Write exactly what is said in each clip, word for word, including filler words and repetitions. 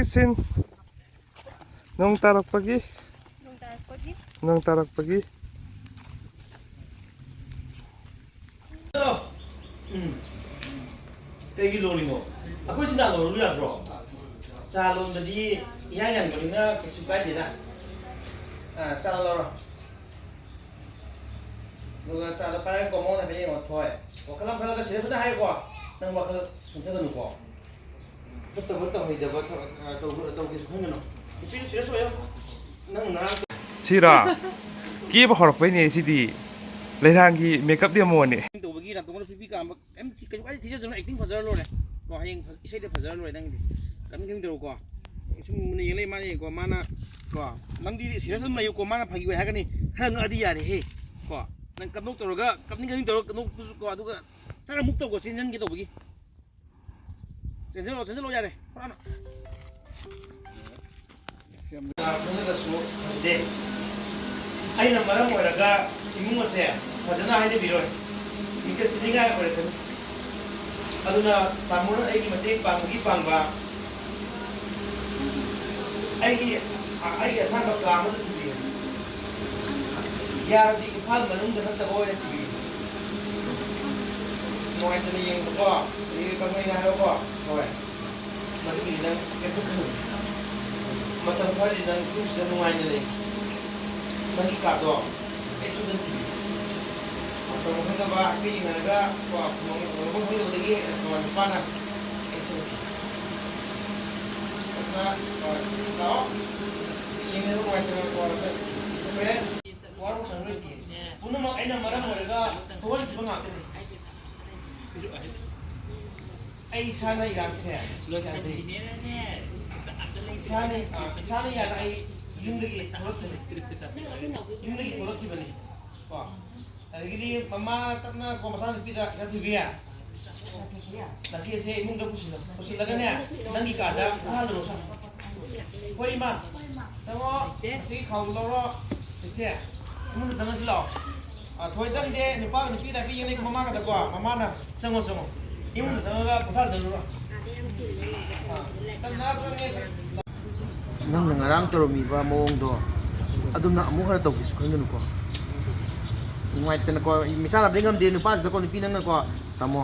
ꯏꯁꯤꯡ ꯅꯣꯡ ꯇꯥꯔꯛꯄꯒꯤ, ꯅꯣꯡ ꯇꯥꯔꯛꯄꯒꯤ꯫ ꯅꯣꯡ ꯇꯥꯔꯛꯄꯒꯤ꯫ ꯎꯝ꯫ ꯀꯩꯒꯤ ꯂꯣꯜꯂꯤꯅꯣ? ꯑꯩꯈꯣꯏ ꯁꯤꯗ ꯂꯣꯜꯂꯨ ꯌꯥꯗ꯭ꯔꯣ? ꯆꯥ ꯂꯣꯟꯕꯗꯤ ꯏꯌꯥ ꯌꯥꯟꯕꯅꯤꯅ ꯀꯩꯁꯨ ꯀꯥꯏꯗꯦꯗ꯫ ꯑꯥ, ꯆꯥ ꯂꯧꯔꯣ꯫ ꯑꯗꯨꯒ ꯆꯥꯗꯣ ꯄꯥꯏꯔꯒ ꯃꯉꯣꯟꯗ ꯍꯥꯏꯐꯦꯠ ꯌꯦꯡꯉꯣ, ꯊꯣꯏ꯫ ꯋꯥꯈꯜ ꯑꯃ ꯈꯜꯂꯒ ꯁꯤꯔꯁꯇ ꯍꯥꯏꯌꯨꯀꯣ꯫ ꯅꯪ ꯋꯥꯈꯜ ꯁꯣꯟꯊꯒꯅꯨꯀꯣ꯫ ꯐꯠꯇꯕ ꯇꯧꯍꯩꯗꯕ ꯊꯕꯛ, ꯑ, ꯇꯧꯕ-, ꯇꯧꯒꯦꯁꯨ ꯈꯟꯒꯅꯨ꯫ ꯅꯨꯄꯤꯗꯨ ꯁꯤꯔꯁ ꯑꯣꯏꯌꯣ꯫ ꯅꯪ ꯉꯔꯥꯡ ꯁꯤꯔꯥ? ꯀꯦꯕ ꯍꯧꯔꯛꯄꯩꯅꯦ ꯁꯤꯗꯤ꯫ ꯂꯩꯔꯥꯡꯒꯤ ꯃꯦꯀꯞ ꯗꯦꯃꯣꯅꯦ꯫ ꯇꯧꯕꯒꯤ ꯅꯥꯇꯣꯟꯗ ꯐꯤꯐꯤ ꯀꯥꯝꯕ ꯀꯩꯝ ꯊꯤ-, ꯀꯩꯁꯨ ꯀꯥꯏꯗꯦ, ꯊꯤꯖꯁꯅꯨ, ꯑꯦꯛꯇꯤꯡ ꯐꯖꯔ ꯂꯣꯏꯔꯦ꯫ ꯀꯣ, ꯍꯌꯦꯡ ꯐ-, ꯏꯁꯩꯗ ꯐꯖꯔ ꯂꯣꯏꯔꯦ ꯅꯪꯒꯤꯗꯤ꯫ ꯀꯩꯝ ꯈꯟꯗ꯭ꯔꯣꯀꯣ꯫ ꯁꯨꯝ ꯃꯨꯟꯅ ꯌꯦꯡ ꯂꯩ, ꯃꯥꯅ ꯌꯦꯡꯀꯣ, ꯃꯥꯅ, ꯀꯣ, ꯅꯪꯗꯤ ꯁꯤꯔꯁ ꯑꯗꯨꯝ ꯂꯩꯌꯨꯀꯣ, ꯃꯥꯅ ꯐꯥꯒꯤ ꯑꯣꯏ ꯍꯥꯏꯔꯒꯅꯤ, ꯈꯔ ꯉꯛꯑꯗꯤ ꯌꯥꯔꯦꯍꯦ꯫ ꯀꯣ, ꯅꯪ ꯀꯞꯅꯣꯛ ꯇꯧꯔꯒ, ꯀꯞꯅꯤꯡ ꯀꯞꯅꯤꯡ ꯇꯧꯔꯒ ꯀꯞꯅꯣꯛꯄꯁꯨ ꯀꯣ, ꯑꯗꯨꯒ ꯈꯔ ꯃꯨꯛ ꯇꯧꯀꯣ, ꯆꯦꯟꯖꯟꯒꯦ ꯇꯧꯕꯒꯤ꯫ ꯆꯦꯟꯁꯤꯜꯂꯣ, ꯆꯦꯟꯁꯤꯜꯂꯣ, ꯌꯥꯔꯦ꯫ ꯐꯠ ꯍꯥꯟꯅ꯫ ꯈꯪꯉꯒꯁꯨ ꯐꯖꯗꯦ꯫ ꯑꯩꯅ ꯃꯔꯝ ꯑꯣꯏꯔꯒ ꯏꯃꯨꯡ ꯑꯁꯦ ꯐꯖꯅ ꯍꯥꯏꯅꯕꯤꯔꯣꯏ꯫ ꯃꯤꯡꯆꯠ ꯊꯤꯅꯤꯡꯉꯥꯏ ꯑꯣꯏꯔꯛꯀꯅꯤ꯫ ꯑꯗꯨꯅ ꯇꯥꯃꯣꯅ ꯑꯩꯒꯤ ꯃꯇꯦꯡ ꯄꯥꯡꯕꯒꯤ ꯄꯥꯡꯕ, ꯑꯩꯒꯤ, ꯑꯩꯒꯤ ꯑꯁꯥꯡꯕ ꯀꯥ ꯑꯃꯗ ꯊꯤꯕꯤꯌꯨ꯫ ꯌꯥꯔꯗꯤ ꯏꯝꯐꯥꯜ ꯃꯅꯨꯡꯗ ꯅꯠꯇꯕ ꯑꯣꯏꯅ ꯊꯤꯕꯤꯌꯨ꯫ ꯅꯨꯡꯉꯥꯏꯇꯅ ꯌꯦꯡꯕꯀꯣ, ꯑꯗꯒꯤ ꯀꯃꯥꯏꯅ ꯍꯥꯏꯔꯣꯀꯣ? ꯍꯣꯏ꯫ ꯃꯗꯨꯒꯤꯗꯤ ꯅꯪ ꯀꯩꯝꯇ ꯈꯜꯂꯨꯅꯨ꯫ ꯃꯇꯝ ꯈꯔꯗꯤ ꯅꯪ ꯌꯨꯝꯁꯤꯗ ꯅꯨꯡꯉꯥꯏꯅ ꯂꯩ꯫ ꯅꯪꯒꯤ ꯀꯥꯗꯣ ꯑꯩ ꯁꯣꯏꯗꯅ ꯊꯤꯕꯤꯒꯦ꯫ ꯃꯇꯝ ꯈꯪꯗꯕ ꯍꯥꯏꯐꯦꯠ ꯌꯦꯡꯅꯔꯒ ꯀꯣ, ꯈꯨꯃꯪ ꯈꯨꯃꯪ ꯈꯪꯗꯕꯗꯒꯤ ꯀꯣ, ꯅꯨꯄꯥꯅ ꯑꯩ ꯁꯤꯟꯅꯈꯤ꯫ ꯑꯗꯨꯅ, ꯀꯣ, ꯂꯥꯛꯑꯣ꯫ ꯌꯦꯡꯅꯕ ꯅꯨꯡꯉꯥꯏꯇꯅ ꯀꯣ, ꯍꯣꯔꯦꯟ ꯋꯥꯔꯧ ꯁꯪꯔꯣꯏꯁꯤ꯫ ꯄꯨꯝꯅꯃꯛ ꯑꯩꯅ ꯃꯔꯝ ꯑꯣꯏꯔꯒ ꯊꯣꯛꯍꯟꯈꯤꯕ ꯉꯥꯛꯇꯅꯤ꯫ ꯑꯩ ꯏꯁꯥꯅ ꯏꯔꯥꯟꯁꯦ ꯌꯥꯖꯩ꯫ ꯏꯁꯥꯅ, ꯑ, ꯏꯁꯥꯅ ꯌꯥꯅ ꯑꯩ ꯌꯨꯝꯗꯒꯤ ꯊꯣꯛꯂꯛꯈꯤꯕꯅꯤ꯫ ꯌꯨꯝꯗꯒꯤ ꯊꯣꯛꯂꯛꯈꯤꯕꯅꯤ꯫ ꯀꯣ? ꯑꯗꯒꯤꯗꯤ ꯃꯃꯥꯅ ꯇꯞꯅ ꯀꯣ ꯃꯆꯥꯅꯨꯄꯤꯗ, "ꯏꯆꯥ ꯊꯣꯏꯕꯤ, ꯅꯆꯦꯁꯦ ꯏꯃꯨꯡꯗ ꯄꯨꯁꯤꯜꯂꯣ꯫ ꯄꯨꯁꯤꯜꯂꯒꯅꯦ, ꯅꯪꯒꯤ ꯀꯥꯗ ꯄꯨꯍꯜꯂꯨꯔꯣ ꯁꯥ꯫" "ꯍꯣꯏ, ꯏꯃꯥ꯫ ꯆꯪꯉꯣ, ꯑꯁꯤꯒꯤ ꯈꯥꯎꯗꯨ ꯂꯧꯔꯣ꯫ ꯏꯆꯦ, ꯏꯃꯨꯡꯗ ꯆꯪꯉꯁꯤ ꯂꯥꯛꯑꯣ꯫" ꯑ, ꯊꯣꯏ ꯆꯪꯗꯦ, ꯅꯨꯄꯥꯒ ꯅꯨꯄꯤ ꯇꯥꯏꯞꯇ ꯌꯦꯡꯅꯩ ꯃꯃꯥꯒꯗꯀꯣ꯫ ꯃꯃꯥꯅ, "ꯆꯪꯉꯣ, ꯆꯪꯉꯣ꯫ ꯏꯃꯨꯡꯗ ꯆꯪꯉꯒ ꯄꯣꯊꯥꯖꯔꯨꯔꯣ꯫" ꯅꯪꯅ ꯉꯔꯥꯡ ꯇꯧꯔꯝꯃꯤꯕ ꯃꯑꯣꯡꯗꯣ ꯑꯗꯨꯝꯅ ꯑꯃꯨꯛ ꯍꯟꯅ ꯇꯧꯒꯦꯁꯨ ꯈꯟꯒꯅꯨꯀꯣ꯫ ꯅꯨꯡꯉꯥꯏꯇꯅꯀꯣ, ꯃꯤꯁꯥꯟꯅꯕꯗꯤ ꯉꯝꯗꯦ ꯅꯨꯄꯥꯁꯤꯗꯀꯣ, ꯅꯨꯄꯤ ꯅꯪꯅꯀꯣ꯫ ꯇꯥꯃꯣ,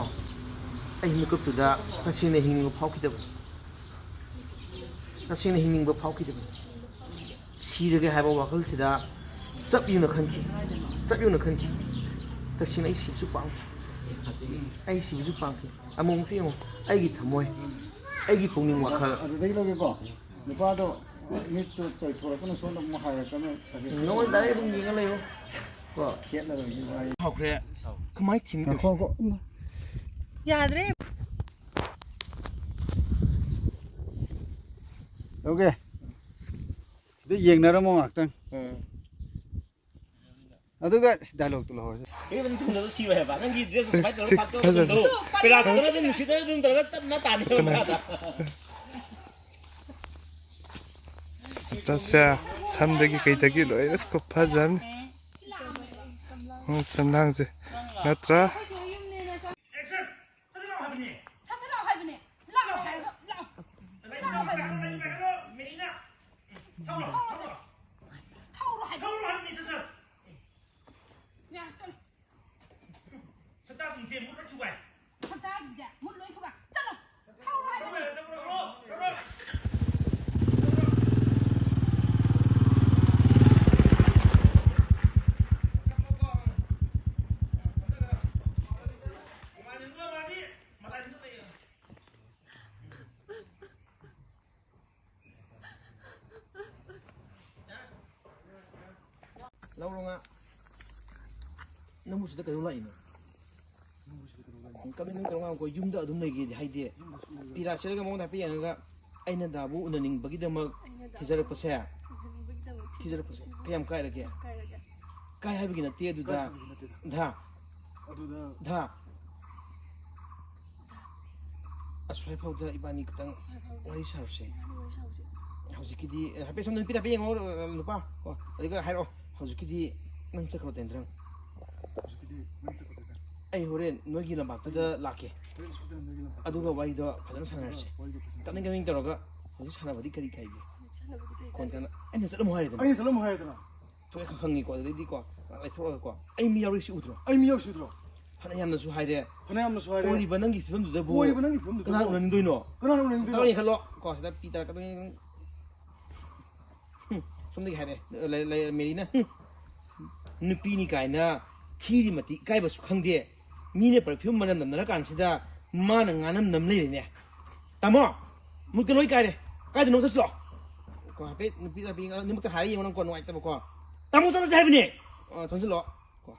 ꯑꯩ ꯃꯤꯀꯨꯞꯇꯨꯗ ꯇꯁꯦꯡꯅ ꯍꯤꯡꯅꯤꯡꯕ ꯐꯥꯎꯈꯤꯗꯕ꯫ ꯇꯁꯦꯡꯅ ꯍꯤꯡꯅꯤꯡꯕ ꯐꯥꯎꯈꯤꯗꯕ꯫ ꯁꯤꯔꯒꯦ ꯍꯥꯏꯕ ꯋꯥꯈꯜꯁꯤꯗ ꯆꯞ ꯌꯨꯡꯅ ꯈꯟꯈꯤ꯫ ꯆꯞ ꯌꯨꯡꯅ ꯈꯟꯈꯤ꯫ ꯇꯁꯦꯡꯅ ꯑꯩ ꯁꯤꯕꯁꯨ ꯄꯥꯝꯈꯤ꯫ ꯑꯩ ꯁꯤꯕꯁꯨ ꯄꯥꯝꯈꯤ꯫ ꯑꯃꯨꯛꯁꯨ ꯌꯦꯡꯉꯨ, ꯑꯩꯒꯤ ꯊꯃꯣꯏ, ꯑꯩꯒꯤ ꯄꯨꯛꯅꯤꯡ ꯋꯥꯈꯜ꯫ ꯑꯗꯨꯗꯒꯤ ꯂꯧꯒꯦꯀꯣ꯫ ꯅꯨꯄꯥꯗꯣ ꯃꯤꯠꯇꯣ ꯆꯣꯏꯊꯣꯔꯛꯀꯅꯨ, ꯁꯣꯝꯗ ꯑꯃꯨꯛ ꯍꯥꯏꯔꯛꯀꯅꯨ꯫ ꯅꯉꯣꯟꯗ ꯗꯥꯏꯔꯦꯛ ꯑꯗꯨꯝ ꯌꯦꯡꯉ ꯂꯩꯌꯣ꯫ ꯀꯣ꯫ ꯈꯦꯠꯅꯔꯣꯏꯒꯤ ꯋꯥꯔꯤ꯫ ꯍꯧꯈ꯭ꯔꯦ꯫ ꯀꯃꯥꯏ ꯊꯤꯅꯤ ꯇꯧꯁꯤ? ꯉꯥꯏꯈꯣ, ꯉꯥꯏꯈꯣ꯫ ꯌꯥꯗ꯭ꯔꯦ꯫ ꯂꯧꯒꯦ꯫ ꯁꯤꯗ ꯌꯦꯡꯅꯔꯝꯃꯣ ꯉꯥꯛꯇꯪ꯫ ꯎꯝ꯫ ꯑꯗꯨꯒ ꯗꯥꯏꯂꯣꯛꯇꯨ ꯂꯧꯍꯧꯔꯁꯤ꯫ ꯑꯦ, ꯅꯪ ꯊꯨꯡꯅꯕ ꯁꯤꯔꯣꯏ ꯍꯥꯏꯕ꯫ ꯅꯪꯒꯤ ꯗ꯭ꯔꯦꯁ ꯁꯨꯃꯥꯏꯅ ꯇꯧꯔꯒ ꯁꯤ ꯄꯥꯛꯇꯧꯔꯒ ꯐꯖꯁꯤ꯫ ꯊꯨꯡꯗꯧ꯫ ꯄꯦꯔꯥꯁꯤꯗꯅ ꯑꯗꯨꯝ ꯅꯨꯡꯁꯤꯠꯅ ꯑꯗꯨꯝ ꯇꯧꯔꯒ ꯇꯞꯅ ꯇꯥꯅꯦꯕ ꯀꯅꯥ? ꯃꯈꯥꯗ꯫ ꯆꯠꯁꯦ꯫ ꯁꯝꯗꯒꯤ ꯀꯩꯗꯒꯤ ꯂꯣꯏꯅ ꯈꯨꯐꯖ ꯑꯃꯅꯤ꯫ ꯎꯝ, ꯁꯝꯂꯥꯡꯁꯦ ꯅꯠꯇ꯭ꯔꯥ? ꯑꯦꯛꯁꯟ! ꯁꯠ ꯁꯠ ꯂꯥꯎ ꯍꯥꯏꯕꯅꯦ꯫ ꯁꯠ ꯁꯠ ꯂꯥꯎ ꯍꯥꯏꯕꯅꯦ꯫ ꯂꯥꯛꯑꯣ ꯍꯥꯏꯔꯒ ꯂꯥꯛꯑꯣ꯫ ꯂꯥꯛꯑꯣ ꯍꯥꯏꯕꯅꯦ꯫ ꯃꯦꯔꯤꯅ꯫ ꯊꯧꯔꯣ, ꯊꯧꯔꯣ꯫ ꯊꯧꯔꯣ ꯍꯥꯏꯕ꯫ ꯊꯧꯔꯣ ꯍꯥꯏꯕꯅꯦ, ꯁꯠ ꯁꯠ꯫ ꯌꯥꯔꯦ, ꯆꯠꯂꯣ꯫ ꯁꯛꯇꯥꯁꯤꯡꯁꯦ ꯃꯨꯠꯂ ꯊꯨꯒꯥꯏ꯫ ꯁꯛꯇꯥꯁꯤꯡꯁꯦ ꯃꯨꯠ ꯂꯣꯏ ꯊꯨꯒꯥꯏ꯫ ꯆꯠꯂꯣ꯫ ꯊꯧꯔꯣ ꯍꯥꯏꯕꯅꯦ꯫ ꯊꯧꯔꯣ, ꯊꯧꯔꯣ, ꯊꯧꯔꯣ꯫ ꯂꯧꯔꯣ ꯉꯥ꯫ ꯅꯪꯕꯨ ꯁꯤꯗ ꯀꯩꯗꯧ ꯂꯥꯛꯏꯅꯣ? ꯀꯃꯥꯏꯅ ꯅꯪ ꯀꯩꯗꯧ ꯉꯥꯡꯉꯛꯄ? ꯌꯨꯝꯗ ꯑꯗꯨꯝ ꯂꯩꯒꯦꯗꯤ ꯍꯥꯏꯗꯦ꯫ ꯄꯤꯔꯥ ꯁꯤꯠꯂꯒ ꯃꯉꯣꯟꯗ ꯍꯥꯏꯐꯦꯠ ꯌꯦꯡꯉꯒ ꯑꯩꯅ ꯗꯥꯕꯨ ꯎꯅꯅꯤꯡꯕꯒꯤꯗꯃꯛ ꯑꯩꯅ ꯗꯥꯕꯨ ꯊꯤꯖꯔꯛꯄꯁꯦ꯫ ꯎꯅꯅꯤꯡꯕꯒꯤꯗꯃꯛ ꯊꯤꯖꯔꯛꯄꯁꯦ꯫ ꯊꯤꯖꯔꯛꯄꯁꯦ꯫ ꯀꯌꯥꯝ ꯀꯥꯏꯔꯒꯦ? ꯀꯥꯏꯔꯒꯦ꯫ ꯀꯥꯏ ꯍꯥꯏꯕꯒꯤ ꯅꯠꯇꯦ ꯑꯗꯨꯗ꯫ ꯀꯥꯏ ꯍꯥꯏꯕꯒꯤ ꯅꯠꯇꯦꯗ꯫ ꯙꯥ꯫ ꯑꯗꯨꯗ꯫ ꯙꯥ꯫ ꯑꯁ꯭ꯋꯥꯏ ꯐꯥꯎꯗ ꯏꯕꯥꯅꯤ ꯈꯤꯇꯪ ꯑꯁ꯭ꯋꯥꯏ ꯐꯥꯎꯗ ꯋꯥꯔꯤ ꯁꯥꯔꯨꯁꯦ꯫ ꯏꯕꯥꯅꯤ ꯋꯥꯔꯤ ꯁꯥꯔꯨꯁꯦ꯫ ꯍꯧꯖꯤꯛꯀꯤꯗꯤ, ꯑꯦ, ꯍꯥꯏꯐꯦꯠ ꯁꯣꯝꯗ ꯅꯨꯄꯤꯗ ꯍꯥꯏꯐꯦꯠ ꯌꯦꯡꯉꯣ, ꯅꯨꯄꯥ꯫ ꯀꯣ, ꯑꯗꯨꯒ ꯍꯥꯏꯔꯛꯑꯣ꯫ ꯍꯧꯖꯤꯛꯀꯤꯗꯤ ꯅꯪ ꯆꯠꯈ꯭ꯔꯣ, ꯇꯦꯟꯗ꯭ꯔꯪ꯫ ꯍꯧꯖꯤꯛꯀꯤꯗꯤ ꯅꯪ ꯆꯠꯈ꯭ꯔꯣ, ꯇꯦꯟꯗ꯭ꯔꯪ꯫ ꯑꯩ ꯍꯣꯔꯦꯟ ꯅꯣꯏꯒꯤ ꯂꯝꯄꯥꯛꯇꯨꯗ ꯂꯥꯛꯀꯦ꯫ ꯑꯗꯨꯒ ꯋꯥꯔꯤꯗꯣ ꯐꯖꯅ ꯁꯥꯟꯅꯔꯁꯦ꯫ ꯀꯞꯅꯤꯡ ꯀꯞꯅꯤꯡ ꯇꯧꯔꯒ ꯍꯧꯖꯤꯛ ꯁꯥꯟꯅꯕꯗꯤ ꯀꯔꯤ ꯀꯥꯏꯒꯦ? ꯈꯣꯟ ꯀꯟꯅ, ꯑꯩꯅ ꯆꯠꯂꯝꯃꯣ ꯍꯥꯏꯔꯦꯗꯅ꯫ ꯑꯩꯅ ꯆꯠꯂꯝꯃꯣ ꯍꯥꯏꯔꯦꯗꯅ꯫ ꯊꯣꯛꯑꯦ ꯈꯪꯉꯤꯀꯣ, ꯑꯗꯨꯗꯩꯗꯤꯀꯣ ꯂꯥꯏꯊꯣꯔꯛꯑꯒꯀꯣ ꯑꯩ ꯃꯤ ꯌꯥꯎꯔꯤꯁꯤ ꯎꯗ꯭ꯔꯣ? ꯑꯩ ꯃꯤ ꯌꯥꯎꯔꯤꯁꯤ ꯎꯗ꯭ꯔꯣ? ꯐꯅ ꯌꯥꯝꯅꯁꯨ ꯍꯥꯏꯔꯦ꯫ ꯐꯅ ꯌꯥꯝꯅꯁꯨ ꯍꯥꯏꯔꯦ꯫ ꯑꯣꯏꯔꯤꯕ ꯅꯪꯒꯤ ꯐꯤꯕꯝꯗꯨꯗꯕꯨ ꯑꯣꯏꯔꯤꯕ ꯅꯪꯒꯤ ꯐꯤꯕꯝꯗꯨꯗꯕꯨ ꯀꯅꯥꯅ ꯎꯅꯅꯤꯡꯗꯣꯏꯅꯣ? ꯀꯅꯥꯅ ꯎꯅꯅꯤꯡꯗꯣꯏꯅꯣ? ꯁꯛꯇꯥ ꯌꯦꯡꯈꯠꯂꯣ꯫ ꯀꯣ ꯁꯤꯗ ꯄꯤ ꯇꯥꯔꯛꯀꯗꯣꯏꯅꯤ꯫ ꯍꯨꯝ, ꯁꯣꯝꯗꯒꯤ ꯍꯥꯏꯔꯦ, ꯂꯩ-, ꯂꯩ-, ꯃꯦꯔꯤꯅ, ꯍꯨꯝ, ꯅꯨꯄꯤꯅꯤ ꯀꯥꯏꯅ ꯊꯤꯔꯤ ꯃꯇꯤꯛ ꯏꯀꯥꯏꯕꯁꯨ ꯈꯪꯗꯦ꯫ ꯃꯤꯅ perfume ꯃꯅꯝ ꯅꯝꯅꯔ ꯀꯥꯟꯁꯤꯗ ꯃꯥꯅ ꯉꯥꯅꯝ ꯅꯝ ꯂꯩꯔꯦꯅꯦ꯫ ꯇꯥꯃꯣ, ꯃꯨꯠꯀ ꯂꯣꯏ ꯀꯥꯏꯔꯦ꯫ ꯀꯥꯏꯗꯅꯣ ꯆꯠꯁꯤꯂꯣ꯫ ꯀꯣ ꯍꯥꯏꯐꯦꯠ ꯅꯨꯄꯤꯗ ꯍꯥꯏꯐꯦꯠ ꯌꯦꯡꯉꯣ, ꯑꯅꯤꯃꯛꯇ ꯍꯥꯏꯔ ꯌꯦꯡꯉꯣ ꯅꯪ ꯀꯣ, ꯅꯨꯡꯉꯥꯏꯇꯕꯀꯣ꯫ ꯇꯥꯃꯣ ꯆꯠꯂꯁꯦ ꯍꯥꯏꯕꯅꯦ꯫ ꯑ, ꯆꯪꯁꯤꯜꯂꯣ꯫ ꯀꯣ꯫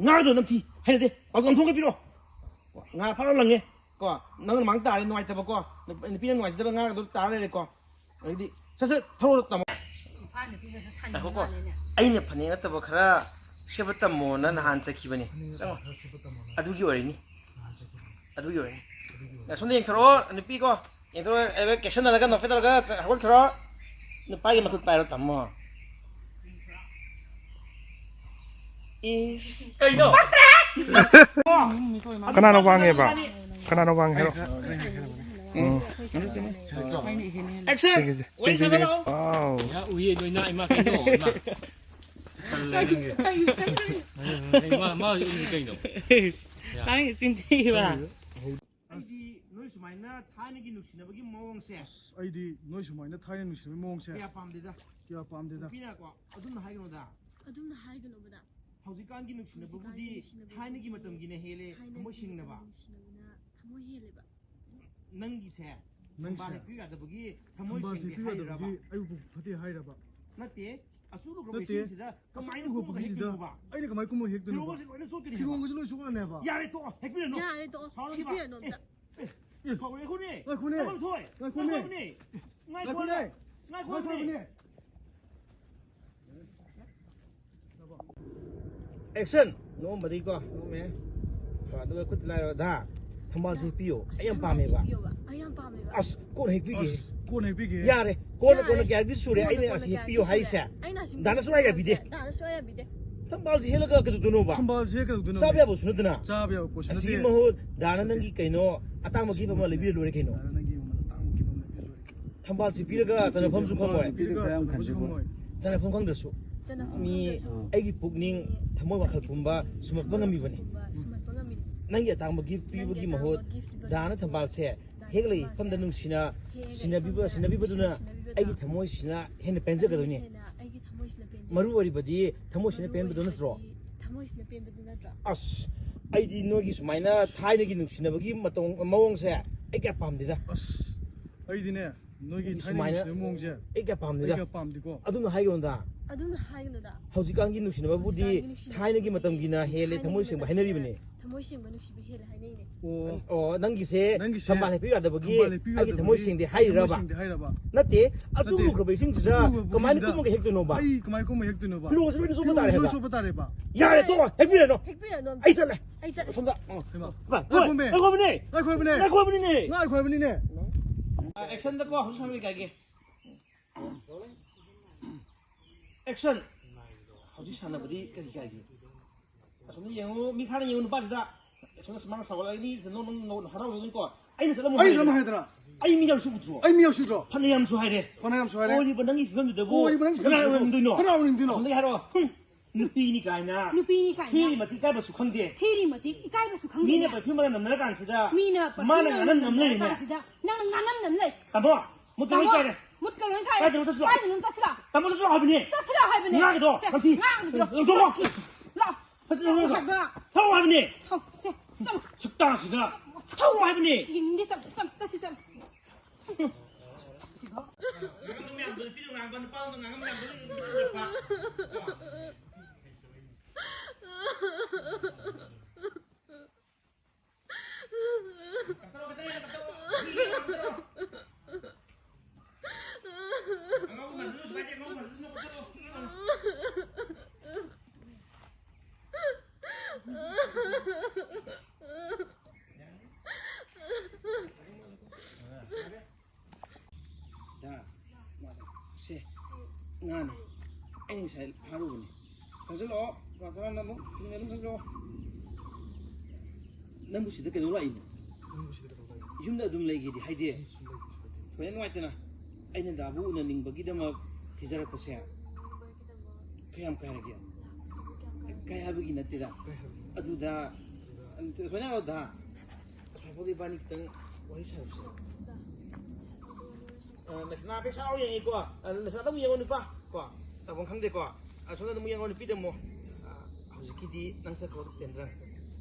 ꯉꯥꯗꯣ ꯅꯝꯊꯤ, ꯍꯩꯅꯗꯦ꯫ ꯄꯥꯎ ꯂꯪꯊꯣꯛꯑꯒ ꯄꯤꯔꯛꯑꯣ꯫ ꯀꯣ꯫ ꯉꯥ ꯐꯥꯔ ꯂꯪꯉꯦ꯫ ꯀꯣ꯫ ꯅꯪꯅ ꯃꯥꯡ ꯇꯥꯔꯦ, ꯅꯨꯡꯉꯥꯏꯇꯕꯀꯣ꯫ ꯅꯨꯞ-, ꯅꯨꯄꯤꯅ ꯅꯨꯡꯉꯥꯏꯖꯗꯕ ꯉꯥꯒꯗꯣ ꯇꯥꯔ ꯂꯩꯔꯦꯀꯣ꯫ ꯑꯗꯨꯗꯤ ꯁꯠ ꯁꯠ ꯊꯧꯔꯣ ꯇꯥꯃꯣ꯫ ꯅꯨꯄꯥ ꯅꯨꯄꯤꯒꯁꯨ ꯁꯥꯟꯅꯕ ꯉꯥꯏꯈꯣꯀꯣ꯫ ꯃꯥꯜꯂꯦꯅꯦ꯫ ꯑꯩꯅ ꯐꯅꯦꯛ ꯅꯠꯇꯕ ꯈꯔ ꯁꯦꯠꯄ ꯇꯝꯃꯣꯅ ꯅꯍꯥꯟ ꯆꯠꯈꯤꯕꯅꯤ꯫ ꯆꯪꯉꯣ꯫ ꯑꯗꯨꯒꯤ ꯑꯣꯏꯔꯤꯅꯤ꯫ ꯑꯗꯨꯒꯤ ꯑꯣꯏꯔꯤꯅꯤ꯫ ꯑꯁꯣꯝꯗ ꯌꯦꯡꯊꯣꯔꯛꯑꯣ, ꯅꯨꯄꯤ ꯀꯣ꯫ ꯌꯦꯡꯊꯣꯔꯛꯑꯣ, ꯑꯦ, ꯀꯦꯁꯟꯅꯔꯒ ꯅꯣꯛꯐꯦꯠ ꯇꯧꯔꯒ ꯆ-, ꯍꯧꯒꯠꯈ꯭ꯔꯣ꯫ ꯅꯨꯄꯥꯒꯤ ꯃꯈꯨꯠ ꯄꯥꯏꯔꯣ, ꯇꯥꯃꯣ꯫ ꯏꯁ꯫ ꯀꯩꯅꯣ? ꯀꯅꯥꯅꯣ ꯋꯥꯡꯉꯦꯕ? ꯀꯅꯥꯅꯣ ꯋꯥꯡꯉꯦ ꯍꯥꯏꯔꯣ? ꯎꯝ꯫ ꯑꯦꯛꯁꯟ! ꯁꯤꯒꯤꯁꯦ, ꯁꯤꯒꯤꯁꯦ, ꯁꯤꯒꯤꯁꯦ꯫ ꯋꯥꯎ꯫ ꯌꯥ, ꯎꯏꯌꯦ, ꯅꯣꯏ ꯅꯥ, ꯏꯃꯥ, ꯀꯩꯅꯣ, ꯏꯃꯥ? ꯇꯜꯂꯦ, ꯅꯪꯒꯤ꯫ ꯀꯩ, ꯃꯥ, ꯃꯥ ꯎꯏ ꯀꯩꯅꯣ? ꯌꯥ꯫ ꯅꯪꯒꯤ ꯆꯤꯟ ꯊꯤꯕ꯫ ꯑꯩꯗꯤ ꯅꯣꯏ ꯁꯨꯃꯥꯏꯅ ꯊꯥꯏꯅꯒꯤ ꯅꯨꯡꯁꯤꯅꯕꯒꯤ ꯃꯑꯣꯡꯁꯦ ꯑꯁ, ꯑꯩꯗꯤ ꯅꯣꯏ ꯁꯨꯃꯥꯏꯅ ꯊꯥꯏꯅ ꯅꯨꯡꯁꯤꯅꯕꯒꯤ ꯃꯑꯣꯡꯁꯦ ꯀꯌꯥ ꯄꯥꯝꯗꯦꯗ꯫ ꯀꯌꯥ ꯄꯥꯝꯗꯦꯗ꯫ ꯅꯨꯄꯤꯅꯀꯣ ꯑꯗꯨꯝꯅ ꯍꯥꯏꯒꯅꯣꯗ꯫ ꯑꯗꯨꯝꯅ ꯍꯥꯏꯒꯅꯣꯕꯗ꯫ ꯍꯧꯖꯤꯛꯀꯥꯟꯒꯤ ꯅꯨꯡꯁꯤꯅꯕꯕꯨꯗꯤ ꯍꯧꯖꯤꯛꯀꯥꯟꯒꯤ ꯅꯨꯡꯁꯤꯅꯕꯕꯨꯗꯤ ꯊꯥꯏꯅꯒꯤ ꯃꯇꯝꯒꯤꯅ ꯍꯦꯜꯂꯦ ꯊꯥꯏꯅꯒꯤ ꯊꯃꯣꯏ ꯁꯦꯡꯅꯕ꯫ ꯃꯇꯝꯒꯤ ꯅꯨꯡꯁꯤꯅꯕꯅ ꯊꯃꯣꯏ ꯍꯦꯜꯂꯦꯕ꯫ ꯅꯪꯒꯤꯁꯦ ꯅꯪꯁꯦ ꯊꯝꯕꯥꯜ ꯍꯦꯛꯄꯤꯌꯨ ꯌꯥꯗꯕꯒꯤ ꯊꯃꯣꯏ ꯊꯝꯕꯥꯜ ꯁꯦꯡꯗꯦ ꯍꯦꯛꯄꯤꯌꯨ ꯍꯥꯏꯔꯤꯔꯕ? ꯌꯥꯗꯕꯒꯤ ꯑꯩꯕꯨ ꯐꯠꯇꯦ ꯍꯥꯏꯔꯕ? ꯅꯠꯇꯦ, ꯑꯁꯨꯛ ꯂꯨꯈ꯭ꯔꯕ ꯅꯠꯇꯦ, ꯏꯁꯤꯡꯁꯤꯗ ꯑꯁꯨꯛ ꯀꯃꯥꯏꯅ ꯂꯨꯈ꯭ꯔꯕ ꯀꯨꯝꯃꯒ ꯏꯁꯤꯡꯁꯤꯗ ꯍꯦꯛꯇꯣꯏꯅꯣꯕ? ꯑꯩꯅ ꯀꯃꯥꯏꯅ ꯀꯨꯝꯃꯒ ꯍꯦꯛꯇꯣꯏꯅꯣꯕ? ꯐꯤꯔꯣꯜꯒꯁꯦ ꯂꯣꯏꯅ ꯆꯣꯠꯀꯅꯤ ꯍꯥꯏꯕ꯫ ꯐꯤꯔꯣꯜꯒꯁꯦ ꯂꯣꯏ ꯆꯣꯠꯂꯅꯦꯕ꯫ ꯌꯥꯔꯦ, ꯇꯣꯛꯑꯣ, ꯍꯦꯛꯄꯤꯔꯅꯨ꯫ ꯌꯥꯔꯦ, ꯇꯣꯛꯑꯣ, ꯁꯥꯎꯔꯅꯨꯕ꯫ ꯍꯦꯛꯄꯤꯔꯅꯨ ꯑꯝꯇ꯫ ꯑꯦ, ꯑꯦ, ꯀꯧꯔꯦ, ꯉꯥꯏꯈꯣꯅꯦ꯫ ꯉꯥꯏꯈꯣꯅꯦ꯫ ꯉꯥꯏꯈꯣꯅꯦ꯫ ꯉꯥꯏꯈꯣ ꯍꯥꯏꯕꯅꯦ꯫ ꯉꯥꯏꯈꯣ ꯍꯥꯏꯕꯅꯦ꯫ ꯑꯦꯛꯁꯟ! ꯅꯣꯛꯑꯝꯕꯗꯒꯤꯀꯣ, ꯅꯣꯛꯑꯝꯃꯦ꯫ ꯀꯣ, ꯑꯗꯨꯒ ꯈꯨꯠꯇ ꯂꯥꯏꯔꯣ, ꯗꯥ, ꯊꯝꯕꯥꯜꯁꯦ ꯍꯦꯛꯄꯤꯌꯣ꯫ ꯑꯩ ꯌꯥꯝ ꯄꯥꯝꯃꯦꯕ꯫ ꯍꯦꯛꯄꯤꯌꯣꯕ꯫ ꯑꯩ ꯌꯥꯝ ꯄꯥꯝꯃꯦꯕ꯫ ꯑꯁ, ꯀꯣꯟꯅ ꯍꯦꯛꯄꯤꯒꯦ꯫ ꯑꯁ, ꯀꯣꯟꯅ ꯍꯦꯛꯄꯤꯒꯦ꯫ ꯌꯥꯔꯦ꯫ ꯀꯣꯟꯅ, ꯌꯥꯔꯦ꯫ ꯀꯣꯟꯅ ꯀꯌꯥꯗꯤ ꯁꯨꯔꯦ ꯀꯣꯟꯅ, ꯑꯩꯅ ꯀꯣꯟꯅ ꯑꯁꯤ ꯀꯌꯥꯗꯤ ꯍꯦꯛꯄꯤꯌꯣ ꯁꯨꯔꯦ? ꯍꯥꯏꯔꯤꯁꯦ? ꯑꯩꯅ ꯑꯁꯤ ꯗꯥꯅ ꯁꯨꯡꯌꯥ ꯌꯥꯕꯤꯗꯦ꯫ ꯗꯥꯅ ꯁꯨꯡꯌꯥ ꯌꯥꯕꯤꯗꯦ꯫ ꯊꯝꯕꯥꯜꯁꯤ ꯍꯦꯛꯂꯒ ꯀꯩꯗꯧꯗꯣꯏꯅꯣꯕ? ꯊꯝꯕꯥꯜꯁꯤ ꯍꯦꯛ ꯀꯩꯗꯧꯗꯣꯏꯅꯣ? ꯆꯥꯕ ꯌꯥꯕꯁꯨ ꯅꯠꯇꯅ꯫ ꯆꯥꯕ ꯌꯥꯕ ꯄꯣꯠꯁꯨ ꯅꯠꯇꯦ꯫ ꯑꯁꯤꯒꯤ ꯃꯍꯨꯠ ꯗꯥꯅ ꯅꯪꯒꯤ ꯀꯩꯅꯣ ꯑꯇꯥꯡꯕ ꯒꯤꯐ ꯑꯃ ꯂꯩꯕꯤꯔ ꯂꯣꯏꯔꯦ ꯀꯩꯅꯣ꯫ ꯗꯥꯅ ꯅꯪꯒꯤ ꯃꯃꯜ ꯑꯇꯥꯡꯕ ꯒꯤꯐ ꯑꯃ ꯂꯩꯕꯤꯔ ꯂꯣꯏꯔꯦ ꯀꯩꯅꯣ꯫ ꯊꯝꯕꯥꯜꯁꯤ ꯄꯤꯔꯒ ꯆꯟꯅꯐꯝꯁꯨ ꯈꯪꯉꯣꯏ꯫ ꯄꯤꯔꯒ ꯀꯌꯥꯝ ꯈꯟꯁꯤꯕꯣ? ꯆꯟꯅꯐꯝ ꯈꯪꯗ꯭ꯔꯁꯨ꯫ ꯆꯟꯅꯐꯝ ꯃꯤ ꯈꯪꯗ꯭ꯔꯁꯨ꯫ ꯑꯩꯒꯤ ꯄꯨꯛꯅꯤꯡ ꯊꯃꯣꯏ ꯋꯥꯈꯜ ꯄꯨꯝꯕ ꯁꯨꯝꯍꯠꯄ ꯉꯝꯃꯤꯕꯅꯤ꯫ ꯁꯨꯝꯍꯠꯄ ꯉꯝꯃꯤꯕꯅꯤ꯫ ꯅꯪꯒꯤ ꯑꯇꯥꯡꯕ ꯒꯤꯐ ꯄꯤꯕꯒꯤ ꯃꯍꯨꯠ ꯗꯥꯅ ꯊꯝꯕꯥꯜꯁꯦ ꯍꯦꯛꯂꯒ ꯏꯐꯝꯗ ꯅꯨꯡꯁꯤꯅ ꯁꯤꯟꯅꯕꯤꯕ, ꯁꯤꯟꯅꯕꯤꯕꯗꯨꯅ ꯑꯩꯒꯤ ꯊꯃꯣꯏꯁꯤꯅ ꯍꯦꯟꯅ ꯄꯦꯟꯖꯒꯗꯣꯏꯅꯤ꯫ ꯃꯔꯨ ꯑꯣꯏꯔꯤꯕꯗꯤ ꯊꯃꯣꯏꯁꯤꯅ ꯄꯦꯟꯕꯗꯨ ꯅꯠꯇ꯭ꯔꯣ? ꯊꯃꯣꯏꯁꯤꯅ ꯄꯦꯟꯕꯗꯨ ꯅꯠꯇ꯭ꯔꯣ? ꯑꯁ, ꯑꯩꯗꯤ ꯅꯣꯏꯒꯤ ꯁꯨꯃꯥꯏꯅ ꯊꯥꯏꯅꯒꯤ ꯅꯨꯡꯁꯤꯅꯕꯒꯤ ꯃꯇꯧ, ꯃꯑꯣꯡꯁꯦ ꯑꯩ ꯀꯌꯥ ꯄꯥꯝꯗꯦꯗ꯫ ꯑꯁ, ꯑꯩꯗꯤꯅꯦ, ꯅꯣꯏꯒꯤ ꯑꯩꯗꯤ ꯊꯥꯏꯅ ꯁꯨꯃꯥꯏꯅ ꯅꯨꯡꯁꯤꯅꯕ ꯃꯑꯣꯡꯁꯦ ꯑꯩ ꯀꯌꯥ ꯑꯩ ꯄꯥꯝꯗꯦꯗ꯫ ꯀꯌꯥ ꯄꯥꯝꯗꯦꯀꯣ꯫ ꯑꯗꯨꯝꯅ ꯍꯥꯏꯒꯅꯨꯗ꯫ ꯑꯗꯨꯝꯅ ꯍꯥꯏꯒꯅꯨꯗ꯫ ꯍꯧꯖꯤꯛꯀꯥꯟꯒꯤ ꯅꯨꯡꯁꯤꯅꯕꯕꯨꯗꯤ ꯍꯧꯖꯤꯛꯀꯥꯟꯒꯤ ꯅꯨꯡꯁꯤꯅꯕ ꯊꯥꯏꯅꯒꯤ ꯃꯇꯝꯒꯤꯅ ꯍꯦꯜꯂꯦ ꯊꯥꯏꯅꯒꯤ ꯊꯃꯣꯏ ꯁꯦꯡꯕ ꯃꯇꯝꯒꯤꯅ ꯍꯥꯏꯅꯔꯤꯕꯅꯦ꯫ ꯊꯃꯣꯏ ꯁꯦꯡꯕ ꯅꯨꯡꯁꯤꯕ ꯍꯦꯜꯂꯦ ꯍꯥꯏꯅꯩꯅꯦ꯫ ꯑꯣ꯫ ꯑꯣ, ꯅꯪꯒꯤꯁꯦ ꯅꯪꯒꯤꯁꯦ ꯊꯝꯕꯥꯜ ꯍꯦꯛꯄꯤꯌꯨ ꯌꯥꯗꯕꯒꯤ ꯊꯝꯕꯥꯜ ꯍꯦꯛꯄꯤꯌꯨ ꯑꯩꯒꯤ ꯌꯥꯗꯕꯒꯤ ꯊꯃꯣꯏ ꯁꯦꯡꯗꯦ ꯑꯩ ꯊꯃꯣꯏ ꯍꯥꯏꯔꯤꯔꯕ? ꯁꯦꯡꯗꯦ ꯍꯥꯏꯔꯕ? ꯅꯠꯇꯦ, ꯑꯆꯨꯝ ꯅꯠꯇꯦ꯫ ꯂꯨꯈ꯭ꯔꯕ ꯏꯁꯤꯡꯁꯤꯗ ꯑꯆꯨꯝ ꯂꯨꯈ꯭ꯔꯕ ꯀꯃꯥꯏꯅ ꯏꯁꯤꯡꯁꯤꯗ ꯀꯨꯝꯃꯒ ꯍꯦꯛꯇꯣꯏꯅꯣꯕ? ꯑꯩ ꯀꯃꯥꯏꯅ ꯀꯨꯝꯃꯒ ꯍꯦꯛꯇꯣꯏꯅꯣꯕ? ꯐꯤꯔꯣꯜꯁꯦ ꯂꯣꯏꯅ ꯆꯣꯠꯄ ꯇꯥꯔꯦ ꯂꯣꯏ ꯍꯥꯏꯕ꯫ ꯆꯣꯠꯄ ꯇꯥꯔꯦꯕ꯫ ꯌꯥꯔꯦ, ꯇꯣꯛꯑꯣ, ꯍꯦꯛꯄꯤꯔꯅꯣ꯫ ꯍꯦꯛꯄꯤꯔꯅꯣ꯫ ꯑꯩ ꯆꯠꯂꯦ꯫ ꯑꯩ ꯆꯠꯂꯦ꯫ ꯑꯁꯣꯝꯗ꯫ ꯍꯩꯃꯥ꯫ ꯚꯥꯏ, ꯉꯥꯏꯈꯣꯃꯦ꯫ ꯉꯥꯏꯈꯣꯃꯤꯅꯦ꯫ ꯉꯥꯏꯈꯣꯃꯤꯅꯦ꯫ ꯉꯥꯏꯈꯣꯃꯤꯅꯦ꯫ ꯉꯥꯏꯈꯣꯃꯤꯅꯦ꯫ ꯑꯦꯛꯁꯟꯗꯀꯣ, ꯍꯧꯖꯤꯛ ꯁꯥꯟꯅꯔꯤ ꯀꯥꯏꯒꯦ꯫ ꯑꯦꯛꯁꯟ! ꯍꯧꯖꯤꯛ ꯁꯥꯟꯅꯕꯗꯤ ꯀꯔꯤ ꯀꯥꯏꯒꯦ? ꯑꯁꯣꯝꯗ ꯌꯦꯡꯉꯨ, ꯃꯤ ꯈꯥꯅ ꯌꯦꯡꯉꯨ ꯅꯨꯄꯥꯁꯤꯗ꯫ ꯑꯁꯣꯝꯗ ꯃꯥꯅ ꯁꯥꯎꯒꯠꯂꯛꯏꯅꯤ, ꯁꯤꯗ ꯅꯣꯡ, ꯅꯣꯡ, ꯅꯣꯡ ꯍꯔꯥꯎꯔꯤꯅꯤꯀꯣ꯫ ꯑꯩꯅ ꯆꯠꯂꯝꯃꯣ ꯑꯩ ꯍꯥꯏꯔꯦ꯫ ꯆꯠꯂꯝꯃꯣ ꯍꯥꯏꯗꯅ꯫ ꯑꯩ ꯃꯤ ꯌꯥꯝ ꯁꯨꯗ꯭ꯔꯣ? ꯑꯩ ꯃꯤ ꯌꯥꯝ ꯁꯨꯗ꯭ꯔꯣ? ꯐꯅ ꯌꯥꯝ ꯁꯨ ꯍꯥꯏꯔꯦ꯫ ꯐꯅ ꯌꯥꯝ ꯁꯨ ꯍꯥꯏꯔꯦ꯫ ꯑꯣꯏꯔꯤꯕ ꯅꯪꯒꯤ ꯐꯤꯕꯝꯗꯨꯗꯕꯨ ꯑꯣꯏꯔꯤꯕ ꯅꯪꯒꯤ ꯀꯅꯥ ꯐꯤꯕꯝꯗꯨꯗꯕꯨ ꯑꯣꯏꯔꯝꯗꯣꯏꯅꯣ? ꯀꯅꯥ ꯑꯣꯏꯔꯝꯗꯣꯏꯅꯣ? ꯑꯁꯣꯝꯗꯒꯤ ꯍꯥꯏꯔꯛꯑꯣ꯫ ꯍꯨꯝ! ꯅꯨꯄꯤꯅꯤ ꯀꯥꯏꯅ꯫ ꯅꯨꯄꯤꯅꯤ ꯀꯥꯏꯅ꯫ ꯊꯤꯔꯤ ꯃꯇꯤꯛ ꯏꯀꯥꯏꯕꯁꯨ ꯈꯪꯗꯦ꯫ ꯊꯤꯔꯤ ꯃꯇꯤꯛ ꯏꯀꯥꯏꯕꯁꯨ ꯈꯪꯗꯦ꯫ ꯃꯤꯅ ꯄꯔꯐ꯭ꯌꯨꯝ ꯃꯅꯝ ꯅꯝꯅꯔ ꯀꯥꯟꯁꯤꯗ ꯃꯤꯅ ꯄꯔꯐ꯭ꯌꯨꯝ ꯃꯥꯅ ꯃꯅꯝ ꯉꯥꯅꯝ ꯅꯝ ꯅꯝꯅꯔ ꯂꯩꯔꯦꯅꯦ꯫ ꯀꯥꯟꯁꯤꯗ ꯅꯪꯅ ꯉꯥꯅꯝ ꯅꯝ ꯂꯩ꯫ ꯇꯥꯃꯣ, ꯃꯨꯠꯇ ꯂꯣꯏ ꯇꯥꯃꯣ, ꯀꯥꯏꯔꯦ꯫ ꯃꯨꯠꯀ ꯂꯣꯏ ꯀꯥꯏꯔꯦ꯫ ꯀꯥꯏꯗꯅꯣ ꯆꯠꯁꯤꯔꯣ? ꯀꯥꯏꯗꯅꯣ ꯆꯠꯁꯤꯔꯣ? ꯇꯥꯃꯣ, ꯆꯠꯁꯤꯔꯣ ꯍꯥꯏꯕꯅꯦ꯫ ꯆꯠꯁꯤꯔꯣ ꯍꯥꯏꯕꯅꯦ꯫ ꯉꯥꯒꯤꯗꯣ, ꯁꯦ, ꯅꯝꯊꯤ꯫ ꯉꯥꯒꯤꯗꯣ꯫ ꯂꯧꯊꯣꯛꯑꯣ꯫ ꯁꯤ, ꯂꯥꯛꯑꯣ꯫ ꯐꯖꯅ ꯊꯧ ꯂꯧꯊꯣꯛꯑꯣ꯫ ꯍꯥꯏꯕ꯫ ꯊꯧ ꯍꯥꯏꯕꯅꯦ꯫ ꯊꯧ, ꯁꯦ, ꯆꯠꯂꯣ꯫ ꯁꯛꯇꯥꯁꯤꯒ꯫ ꯊꯧ ꯍꯥꯏꯕꯅꯦ꯫ ꯌꯦꯡꯅꯤꯡꯗꯦ, ꯆꯠ-, ꯆꯠ-, ꯆꯠꯁꯤ, ꯆꯠꯂꯣ꯫ ꯉꯥꯡꯕ ꯃꯌꯥꯝꯗꯣ, ꯅꯨꯄꯤꯗꯣ ꯉꯥꯡꯕ, ꯅꯨꯄꯥꯗꯣ ꯉꯥꯡꯕ ꯃꯌꯥꯝꯗꯣ ꯂꯣꯏ ꯂꯣꯏ ꯂꯣꯏ꯫ ꯗꯥ, ꯁꯦ, ꯉꯥꯅꯤ꯫ ꯑꯩꯅ ꯉꯁꯥꯏ ꯐꯥꯔꯨꯕꯅꯤ꯫ ꯆꯪꯁꯤꯜꯂꯛꯑꯣ꯫ ꯀ꯭ꯂꯥꯁ ꯋꯥꯟꯗ ꯑꯃꯨꯛ ꯆꯨꯝꯅ ꯑꯗꯨꯝ ꯆꯪꯁꯤꯜꯂꯛꯑꯣ꯫ ꯅꯪꯕꯨ ꯁꯤꯗ ꯀꯩꯗꯧ ꯂꯥꯛꯏꯅꯣ? ꯅꯪꯕꯨ ꯁꯤꯗ ꯀꯩꯗꯧ ꯂꯥꯛꯏꯅꯣ? ꯌꯨꯝꯗ ꯑꯗꯨꯝ ꯂꯩꯒꯦꯗꯤ ꯍꯥꯏꯗꯦ꯫ ꯑꯩ ꯁꯨꯝ ꯂꯩꯒꯦ ꯁꯤꯗꯗꯤ꯫ ꯊꯣꯏꯅ ꯅꯨꯡꯉꯥꯏꯇꯅ ꯑꯩꯅ ꯗꯥꯕꯨ ꯎꯅꯅꯤꯡꯕꯒꯤꯗꯃꯛ ꯊꯤꯖꯔꯛꯄꯁꯦ꯫ ꯀꯌꯥꯝ ꯀꯥꯏꯔꯒꯦ? ꯀꯥꯏ ꯍꯥꯏꯕꯒꯤ ꯅꯠꯇꯦꯗ꯫ ꯀꯥꯏ ꯍꯥꯏꯕꯒꯤ ꯅꯠꯇꯦ꯫ ꯑꯗꯨꯗ ꯑꯗꯨꯗ ꯊꯣꯏꯅ ꯗꯥ꯫ ꯑꯁ꯭ꯋꯥꯏꯐꯥꯎꯗ ꯏꯕꯥꯅꯤ ꯈꯤꯇꯪ ꯋꯥꯔꯤ ꯁꯥꯔꯨꯁꯤꯔꯣ? ꯑ, ꯅꯁꯅꯥ ꯄꯩꯁꯥ ꯌꯦꯡꯉꯤꯀꯣ꯫ ꯑ, ꯅꯁꯅꯥꯗ ꯑꯃꯨꯛ ꯌꯦꯡꯉꯣ ꯅꯨꯄꯥ꯫ ꯀꯣ꯫ ꯇꯧꯐꯝ ꯈꯪꯗꯦꯀꯣ꯫ ꯑꯁꯣꯝꯗ ꯑꯃꯨꯛ ꯌꯦꯡꯉꯣ ꯅꯨꯄꯤꯗ ꯑꯃꯨꯛ꯫ ꯑ, ꯍꯧꯖꯤꯛꯀꯤꯗꯤ ꯅꯪ ꯆꯠꯈ꯭ꯔꯣ ꯇꯦꯟꯗ꯭ꯔ꯫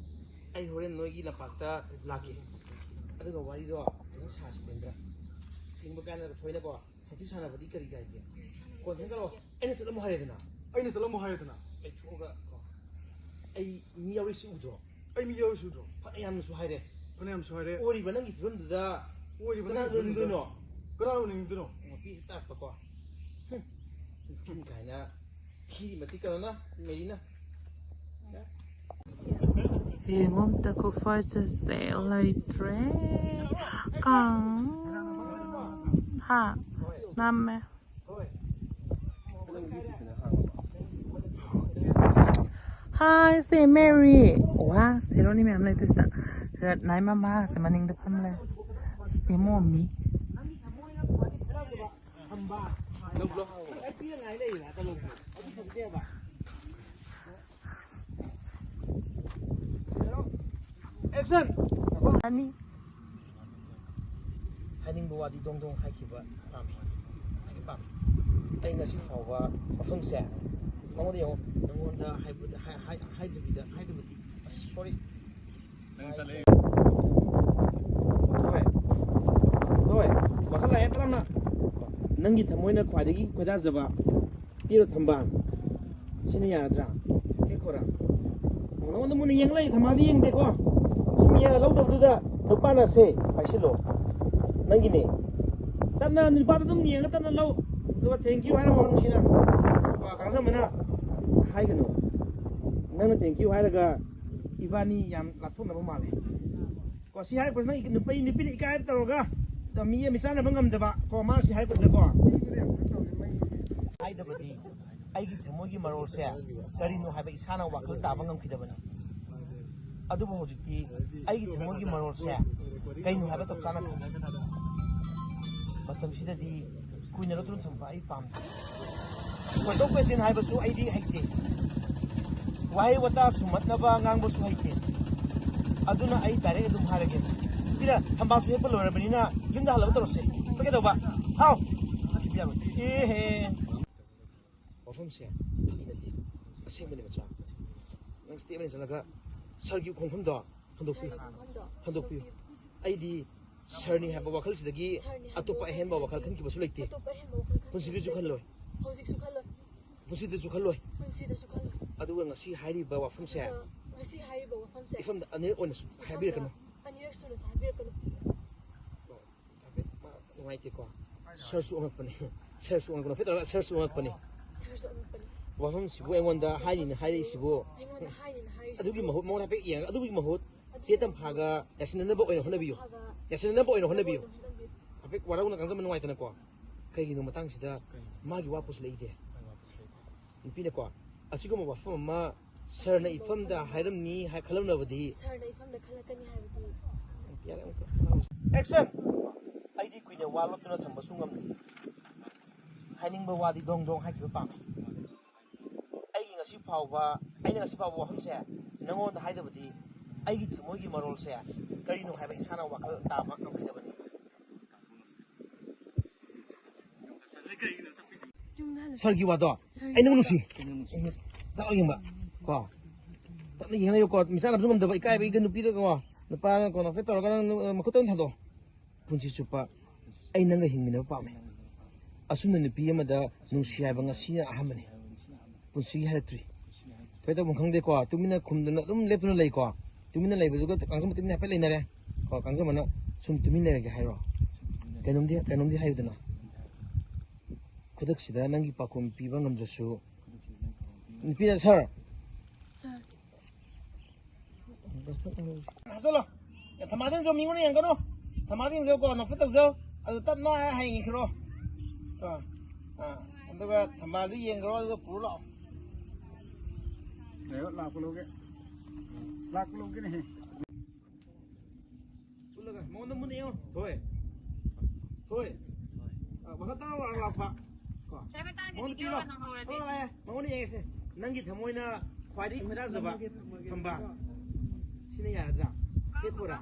ꯑꯩ ꯍꯣꯔꯦꯟ ꯅꯣꯏꯒꯤ ꯂꯝꯄꯥꯛꯇ ꯂꯥꯛꯀꯦ꯫ ꯑꯗꯨꯒ ꯋꯥꯔꯤꯗꯣ ꯐꯖꯅ ꯁꯥꯁꯤ ꯇꯦꯟꯗ꯭ꯔ꯫ ꯊꯤꯡꯕ ꯀꯥꯏꯅ ꯊꯣꯏꯅꯀꯣ꯫ ꯍꯧꯖꯤꯛ ꯁꯥꯟꯅꯕꯗꯤ ꯀꯔꯤ ꯀꯥꯏꯒꯦ? ꯀꯣꯟ ꯊꯦꯡꯒꯠꯂꯣ꯫ ꯑꯩꯅ ꯆꯠꯂꯝꯃꯣ ꯍꯥꯏꯔꯦꯗꯅ꯫ ꯑꯩꯅ ꯆꯠꯂꯝꯃꯣ ꯍꯥꯏꯔꯦꯗꯅ꯫ ꯂꯩꯊꯣꯛꯑꯒ ꯀꯣ꯫ ꯑꯩ ꯃꯤ ꯌꯥꯎꯔꯤꯁꯤ ꯎꯗ꯭ꯔꯣ? ꯑꯩ ꯃꯤ ꯌꯥꯎꯔꯤꯁꯤ ꯎꯗ꯭ꯔꯣ? ꯐꯅꯌꯥꯝꯅꯁꯨ ꯍꯥꯏꯔꯦ꯫ ꯐꯅꯌꯥꯝꯁꯨ ꯍꯥꯏꯔꯦ꯫ ꯑꯣꯏꯔꯤꯕ ꯅꯪꯒꯤ ꯐꯤꯕꯝꯗꯨꯗ ꯑꯣꯏꯔꯤꯕ ꯀꯅꯥ ꯅꯪꯒꯤ ꯐꯤꯕꯝꯗꯨꯗ ꯂꯣꯏꯅꯤꯡꯗꯣꯏꯅꯣ? ꯀꯅꯥ ꯂꯣꯏꯅꯤꯡꯗꯣꯏꯅꯣ? ꯃꯄꯤꯁꯨ ꯇꯥꯛꯄꯀꯣ꯫ ꯍꯨꯝ꯫ ꯅꯨꯄꯤ ꯀꯥꯏꯅ ꯊꯤꯔꯤ ꯃꯇꯤꯛ ꯀꯩꯅꯣꯅ, ꯃꯦꯔꯤꯅ꯫ ꯌꯦꯡꯉꯣ ꯑꯝꯇ ꯈꯨꯐꯖꯁꯦ ꯂꯩꯇ꯭ꯔꯦ꯫ ꯀꯥꯡ꯫ ꯍꯥ꯫ ꯅꯝꯃꯦ꯫ ꯍꯥꯏ, ꯁꯦ ꯃꯦꯔꯤ꯫ ꯋꯥ, ꯁꯦꯔꯣꯅꯤ ꯃꯌꯥꯝ ꯂꯩꯇꯦ ꯁꯤꯗ꯫ ꯔꯠꯅꯥꯏ ꯃꯃꯥꯁꯦ ꯃꯅꯤꯡꯗ ꯐꯝ ꯂꯩ꯫ ꯁꯦ ꯃꯣꯃꯤ꯫ ꯑꯦꯛꯁꯟ! ꯑꯅꯤ꯫ ꯍꯥꯏꯅꯤꯡꯕ ꯋꯥꯗꯤ ꯗꯣꯡ ꯗꯣꯡ ꯍꯥꯏꯈꯤꯕ ꯄꯥꯝꯃꯤ꯫ ꯍꯥꯏꯒꯦ ꯄꯥꯝꯃꯤ꯫ ꯑꯩ ꯉꯁꯤ ꯐꯥꯎꯕ ꯃꯐꯝꯁꯦ ꯃꯉꯣꯟꯗ ꯌꯦꯡꯉꯣ, ꯅꯉꯣꯟꯗ ꯍꯥꯏꯕꯗ-, ꯍꯥꯏ-, ꯍꯥꯏ-, ꯍꯥꯏꯗꯕꯤꯗ, ꯍꯥꯏꯗꯕꯗꯤ, ꯑꯁ, ꯁꯣꯔꯤ꯫ ꯍꯣꯏ꯫ ꯍꯣꯏ꯫ ꯋꯥꯈꯜ ꯂꯥꯛꯑꯦ ꯇꯔꯥꯝꯅ꯫ ꯅꯪꯒꯤ ꯊꯃꯣꯏꯅ ꯈ꯭ꯋꯥꯏꯗꯒꯤ ꯈꯣꯏꯗꯥꯖꯕ ꯄꯤꯔꯣ ꯊꯝꯕꯥꯜ꯫ ꯁꯤꯅ ꯌꯥꯔꯗ꯭ꯔꯥ? ꯍꯦꯛꯈꯣꯔꯥ? ꯅꯉꯣꯟꯗ ꯃꯨꯟꯅ ꯌꯦꯡ ꯂꯩ, ꯊꯝꯕꯥꯜꯗꯤ ꯌꯦꯡꯗꯦꯀꯣ꯫ ꯁꯨꯝ ꯌꯦꯡꯉ ꯂꯧꯗꯕꯗꯨꯗ ꯅꯨꯄꯥꯅ ꯁꯦ ꯄꯥꯏꯁꯤꯜꯂꯣ꯫ ꯅꯪꯒꯤꯅꯦ꯫ ꯇꯞꯅ ꯅꯨꯄꯥꯗ ꯑꯗꯨꯝ ꯌꯦꯡꯉ ꯇꯞꯅ ꯂꯧ꯫ ꯑꯗꯨꯒ thank you ꯍꯥꯏꯔꯝꯃꯣ ꯅꯨꯡꯁꯤꯅ꯫ ꯀꯣ, ꯀꯥ ꯁꯝꯕꯅ ꯍꯥꯏꯒꯅꯨ꯫ ꯅꯪꯅ thank you ꯍꯥꯏꯔꯒ ꯏꯕꯥꯅꯤ ꯌꯥꯝ ꯂꯥꯞꯊꯣꯛꯅꯕ ꯃꯥꯜꯂꯦ꯫ ꯀꯣ, ꯁꯤ ꯍꯥꯏꯔꯛꯄꯁꯤꯅ ꯅꯨꯄꯤ, ꯅꯨꯄꯤꯅ ꯏꯀꯥꯏ ꯇꯧꯔꯒ ꯃꯤ ꯑꯃ ꯆꯥꯟꯅꯕ ꯉꯝꯗꯕ꯫ ꯀꯣ, ꯃꯥꯅ ꯁꯤ ꯍꯥꯏꯔꯛꯄꯁꯤꯗꯀꯣ꯫ ꯍꯥꯏꯗꯕꯗꯤ꯫ ꯑꯩꯒꯤ ꯊꯃꯣꯏꯒꯤ ꯃꯔꯣꯜꯁꯦ ꯀꯔꯤꯅꯣ ꯍꯥꯏꯕ ꯏꯁꯥꯅ ꯋꯥꯈꯜ ꯇꯥꯕ ꯉꯝꯈꯤꯗꯕꯅꯤ꯫ ꯑꯗꯨꯕꯨ ꯍꯧꯖꯤꯛꯇꯤ ꯑꯩꯒꯤ ꯊꯃꯣꯏꯒꯤ ꯃꯔꯣꯜꯁꯦ ꯀꯩꯅꯣ ꯍꯥꯏꯕ ꯆꯞ ꯆꯥꯅ ꯈꯪꯉꯦ꯫ ꯃꯇꯝꯁꯤꯗꯗꯤ ꯀꯨꯏꯅ ꯂꯣꯠꯇꯨꯅ ꯊꯝꯕ ꯑꯩ ꯄꯥꯝꯗꯦ꯫ ꯀꯣꯏꯇꯧ ꯀꯣꯏꯆꯦꯟ ꯍꯥꯏꯕꯁꯨ ꯑꯩꯗꯤ ꯍꯩꯇꯦ꯫ ꯋꯥꯍꯩ ꯋꯥꯇꯥ ꯁꯨꯝꯍꯠꯅꯕ ꯉꯥꯡꯕꯁꯨ ꯍꯩꯇꯦ꯫ ꯑꯗꯨꯅ ꯑꯩ direct ꯑꯗꯨꯝ ꯍꯥꯏꯔꯒꯦ꯫ ꯁꯤꯗ ꯊꯝꯕꯥꯜꯁꯨ ꯍꯦꯛꯄ ꯂꯣꯏꯔꯕꯅꯤꯅ ꯌꯨꯝꯗ ꯍꯜꯂꯒ ꯇꯧꯔꯁꯦ꯫ ꯆꯠꯀꯦ ꯇꯧꯕ꯫ ꯍꯥꯎ꯫ ꯌꯥꯔꯣꯏ꯫ ꯑꯦꯍꯦ꯫ ꯋꯥꯐꯝꯁꯦ ꯐꯥꯒꯤ ꯅꯠꯇꯦ꯫ ꯑꯁꯦꯡꯕꯅꯦ ꯃꯆꯥ꯫ ꯅꯪ step ꯑꯅꯤ ꯆꯠꯂꯒ ꯁꯥꯔꯒꯤ ꯈꯣꯡꯐꯝꯗꯣ ꯍꯟꯗꯣꯛꯄꯤꯌꯨ꯫ ꯁꯥꯔꯒꯤ ꯈꯣꯡꯐꯝꯗꯣ ꯍꯟꯗꯣꯛꯄꯤꯌꯨ꯫ ꯍꯟꯗꯣꯛꯄꯤꯌꯨ꯫ ꯑꯩꯗꯤ ꯁꯥꯔꯅꯤ ꯍꯥꯏꯕ ꯋꯥꯈꯜꯁꯤꯗꯒꯤ ꯁꯥꯔꯅꯤ ꯍꯥꯏꯕ ꯑꯇꯣꯞꯄ ꯑꯍꯦꯟꯕ ꯋꯥꯈꯜ ꯋꯥꯈꯜꯁꯤꯗꯒꯤ ꯈꯟꯈꯤꯕꯁꯨ ꯂꯩꯇꯦ꯫ ꯑꯇꯣꯞꯄ ꯑꯍꯦꯟꯕ ꯋꯥꯈꯜ ꯈꯟꯈꯤꯕꯁꯨ ꯄꯨꯟꯁꯤꯗꯁꯨ ꯂꯩꯇꯦ꯫ ꯈꯜꯂꯣꯏ꯫ ꯍꯧꯖꯤꯛꯁꯨ ꯈꯜꯂꯣꯏ꯫ ꯄꯨꯟꯁꯤꯗꯁꯨ ꯈꯜꯂꯣꯏ꯫ ꯄꯨꯟꯁꯤꯗꯁꯨ ꯈꯜꯂꯣꯏ꯫ ꯑꯗꯨꯒ ꯉꯁꯤ ꯍꯥꯏꯔꯤꯕ ꯋꯥꯐꯝꯁꯦ ꯑꯗꯨꯒ ꯉꯁꯤ ꯍꯥꯏꯔꯤꯕ ꯋꯥꯐꯝꯁꯦ ꯏꯐꯝꯗ ꯑꯅꯤꯔꯛ ꯑꯣꯏꯅꯁꯨ ꯍꯥꯏꯕꯤꯔꯛꯀꯅꯨ꯫ ꯑꯅꯤꯔꯛ ꯁꯨꯅꯁꯨ ꯍꯥꯏꯕꯤꯔꯛꯀꯅꯨ꯫ ꯍꯥꯏꯐꯦꯠ ꯃꯥ ꯅꯨꯡꯉꯥꯏꯇꯦꯀꯣ꯫ ꯁꯥꯔꯁꯨ ꯑꯣꯉꯛꯄꯅꯦ꯫ ꯁꯥꯔꯁꯨ ꯑꯣꯉꯛꯄꯅꯦ꯫ ꯐꯦꯠ ꯇꯧꯔꯒ ꯁꯥꯔꯁꯨ ꯑꯣꯉꯛꯄꯅꯦ꯫ ꯁꯥꯔꯁꯨ ꯑꯉꯛꯄꯅꯤ꯫ ꯋꯥꯐꯝꯁꯤꯕꯨ ꯑꯩꯉꯣꯟꯗ ꯍꯥꯏꯅꯤꯅ ꯍꯥꯏꯔꯛꯏꯁꯤꯕꯨ ꯑꯩꯉꯣꯟꯗ ꯍꯥꯏꯅꯤꯅ ꯍꯥꯏꯔꯤꯁꯤꯕꯨ ꯑꯗꯨꯒꯤ ꯃꯍꯨꯠ, ꯃꯉꯣꯟꯗ ꯍꯥꯏꯐꯦꯠ ꯌꯦꯡꯉꯒ, ꯑꯗꯨꯒꯤ ꯃꯍꯨꯠ ꯆꯦ ꯇꯝꯐꯥꯒ ꯌꯥꯁꯤꯟꯅꯅꯕ ꯑꯣꯏꯅ ꯍꯣꯠꯅꯕꯤꯌꯨ꯫ ꯇꯝꯐꯥꯒ ꯌꯥꯁꯤꯟꯅꯅꯕ ꯑꯣꯏꯅ ꯍꯣꯠꯅꯕꯤꯌꯨ꯫ ꯍꯣꯠꯅꯕꯤꯌꯨ꯫ ꯍꯥꯏꯐꯦꯠ ꯋꯥꯔꯧꯅ ꯉꯥꯡꯖꯕ ꯅꯨꯡꯉꯥꯏꯇꯅꯀꯣ꯫ ꯀꯩꯒꯤꯅꯣ ꯃꯇꯥꯡꯁꯤꯗ ꯀꯩꯅꯣ? ꯃꯥꯒꯤ ꯋꯥ ꯄꯨꯁꯤꯜꯂꯛꯏꯗꯦ꯫ ꯃꯥꯒꯤ ꯋꯥ ꯄꯨꯁꯤꯜꯂꯛꯏꯗꯦ꯫ ꯅꯨꯄꯤꯅꯀꯣ ꯑꯁꯤꯒꯨꯝꯕ ꯋꯥꯐꯝ ꯑꯃ ꯁꯥꯔꯅ ꯏꯐꯝꯗ ꯍꯥꯏꯔꯝꯅꯤ ꯍꯥꯏ ꯈꯜꯂꯝꯂꯕꯗꯤ ꯁꯥꯔꯅ ꯏꯐꯝꯗ ꯈꯜꯂꯛꯀꯅꯤ ꯍꯥꯏꯕꯗꯤ꯫ ꯌꯥꯔꯦ ꯑꯃꯨꯛꯀ꯫ Action! ꯑꯩꯗꯤ ꯀꯨꯏꯅ ꯋꯥ ꯂꯣꯠꯇꯨꯅ ꯊꯝꯕꯁꯨ ꯉꯝꯗꯦ꯫ ꯍꯥꯏꯅꯤꯡꯕ ꯋꯥꯗꯤ ꯗꯣꯡ ꯗꯣꯡ ꯍꯥꯏꯈꯤꯕ ꯄꯥꯝꯃꯤ꯫ ꯑꯩꯒꯤ ꯉꯁꯤ ꯐꯥꯎꯕ, ꯑꯩꯅ ꯉꯁꯤ ꯐꯥꯎꯕ ꯋꯥꯐꯝꯁꯦ ꯅꯉꯣꯟꯗ ꯍꯥꯏꯗꯕꯗꯤ ꯑꯩꯒꯤ ꯊꯃꯣꯏꯒꯤ ꯃꯔꯣꯜꯁꯦ ꯀꯔꯤꯅꯣ ꯍꯥꯏꯕ ꯏꯁꯥꯅ ꯋꯥꯈꯜ ꯇꯥꯕ ꯉꯝꯈꯤꯗꯕꯅꯤ꯫ ꯁꯥꯔꯒꯤ ꯋꯥꯗꯣ ꯑꯩ ꯅꯪ ꯅꯨꯡꯁꯤ꯫ ꯇꯞꯅ ꯌꯦꯡꯕ ꯀꯣ꯫ ꯇꯞꯅ ꯌꯦꯡꯉ ꯂꯩꯌꯨꯀꯣ꯫ ꯃꯤꯆꯥꯟꯅꯕꯁꯨ ꯉꯝꯗꯕ ꯏꯀꯥꯏꯕ ꯑꯩꯒ ꯅꯨꯄꯤꯗꯒ ꯀꯣ꯫ ꯅꯨꯄꯥꯅ ꯀꯣ ꯅꯣꯛꯐꯦꯠ ꯇꯧꯔꯒ ꯅꯪ ꯅꯨ-, ꯃꯈꯨꯠꯇ ꯑꯗꯨꯝ ꯊꯥꯗꯣꯛꯑꯣ꯫ ꯄꯨꯟꯁꯤ ꯆꯨꯞꯄ ꯑꯩ ꯅꯪꯒ ꯍꯤꯡꯃꯤꯟꯅꯕ ꯄꯥꯝꯃꯤ꯫ ꯑꯁꯨꯝꯅ ꯅꯨꯄꯤ ꯑꯃꯗ ꯅꯨꯡꯁꯤ ꯍꯥꯏꯕ ꯉꯁꯤꯅ ꯑꯍꯥꯟꯕꯅꯤ꯫ ꯄꯨꯟꯁꯤꯒꯤ ꯍꯥꯏꯔꯛꯇ꯭ꯔꯤ꯫ ꯀꯩ ꯇꯧꯐꯝ ꯈꯪꯗꯦꯀꯣ꯫ ꯇꯨꯃꯤꯟꯅ ꯈꯨꯝꯗꯨꯅ ꯑꯗꯨꯝ ꯂꯦꯞꯇꯨꯅ ꯂꯩꯀꯣ꯫ ꯇꯨꯃꯤꯟꯅ ꯂꯩꯕꯗꯨꯒ ꯀꯥꯡꯖꯝ ꯇꯨꯃꯤꯟꯅ ꯍꯥꯏꯐꯦꯠ ꯂꯩꯅꯔꯦ꯫ ꯀꯣ, ꯀꯥꯡꯖꯝꯅ ꯁꯨꯝ ꯇꯨꯃꯤꯟ ꯂꯩꯔꯒꯦ ꯍꯥꯏꯔꯣ? ꯀꯩꯅꯣꯝꯗꯤ, ꯀꯩꯅꯣꯝꯗꯤ ꯍꯥꯏꯌꯨꯗꯅ꯫ ꯈꯨꯗꯛꯁꯤꯗ ꯅꯪꯒꯤ ꯄꯥꯎꯈꯨꯝ ꯄꯤꯕ ꯉꯝꯗ꯭ꯔꯁꯨ꯫ ꯅꯨꯄꯤꯅ, "ꯁꯥꯔ"꯫ ꯁꯥꯔ꯫ ꯍꯥꯞꯆꯜꯂꯣ꯫ ꯑꯦ, ꯊꯝꯕꯥꯜꯗ ꯌꯦꯡꯖꯧ, ꯃꯤꯉꯣꯟꯗ ꯌꯦꯡꯒꯅꯨ꯫ ꯊꯝꯕꯥꯜꯗ ꯌꯦꯡꯖꯧꯀꯣ, ꯅꯣꯛꯐꯦꯠ ꯇꯧꯖꯧ꯫ ꯑꯗꯨ ꯇꯞꯅ ꯍꯌꯦꯡ ꯌꯦꯡꯈꯤꯔꯣ꯫ ꯀꯣ꯫ ꯑꯥ꯫ ꯑꯗꯨꯒ ꯊꯝꯕꯥꯜꯗꯨ ꯌꯦꯡꯈ꯭ꯔꯣ, ꯑꯗꯨꯒ ꯄꯨꯔ ꯂꯥꯛꯑꯣ꯫ ꯂꯥꯛꯑꯣ, ꯂꯥꯛꯄ ꯂꯧꯒꯦ꯫ ꯂꯥꯛꯄ ꯂꯧꯒꯦꯅꯦꯍꯦ꯫ ꯎꯠꯂꯒ ꯃꯉꯣꯟꯗ ꯃꯨꯟꯅ ꯌꯦꯡꯉꯣ꯫ ꯊꯣꯏ꯫ ꯊꯣꯏ꯫ ꯑ, ꯃꯈꯥ ꯇꯥꯔꯣ, ꯂꯥꯛ-, ꯂꯥꯛꯄ꯫ ꯀꯣ꯫ ꯃꯉꯣꯟꯗ ꯄꯤꯔꯣ꯫ ꯊꯣꯛꯂꯛꯑꯣ, ꯂꯥꯛꯑꯣ, ꯃꯉꯣꯟꯗ ꯌꯦꯡꯉꯁꯦ꯫ ꯅꯪꯒꯤ ꯊꯃꯣꯏꯅ ꯈ꯭ꯋꯥꯏꯗꯒꯤ ꯈꯣꯏꯗꯥꯖꯕ ꯊꯝꯕꯥꯜ꯫ ꯁꯤꯅ ꯌꯥꯔꯗ꯭ꯔꯥ? ꯍꯦꯛꯈꯣꯔꯥ?